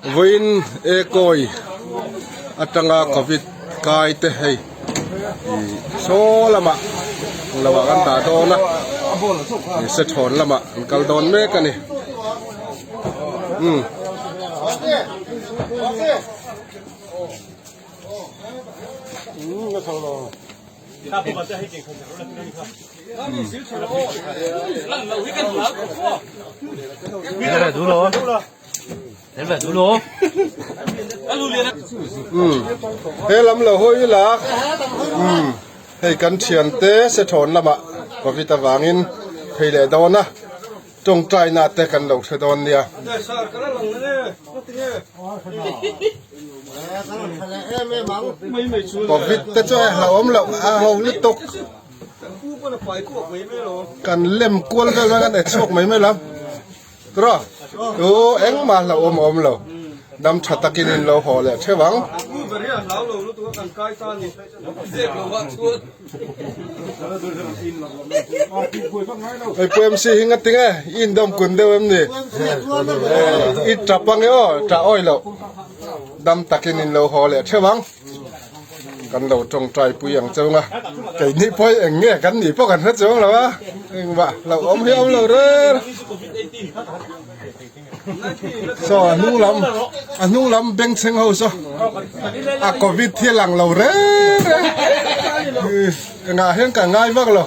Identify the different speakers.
Speaker 1: Vawiin e kawi atanga covid kai te hei ih saw lamah lo ah kan dah dawn a ih sethawn lamah an kal dawn mek a ni umm. He lam lo hawi ila umm hei kan thiante sethawn lamah covid avangin phei leh dawn a tawngtaina te kan lo hre dawn nia. Covid te chu a hlauhawm loh a ho lutuk kan lem kual vel mai kan e chhuak mai mai lam. Tura chu engmah hlauhawm a awm lo. Dam tha takin in lo haw leh theuh ang. Hei Pu MC hi nga tinge i indawm kun deuh em ni? I tap ange aw, tah awi loh. Dam takin in lo haw leh theuh ang. Kan lo tawngtai pui ang cheu nga. Keini pawh hi eng nge kan nih pawh kan hre chuang lo a. Engmah hlauhawm hi a awm lo reng. Saw a hnung lam a hnung lam bengchheng ho saw a covid hi a lang lo reng reng. Engah hian ka ngai vak lo.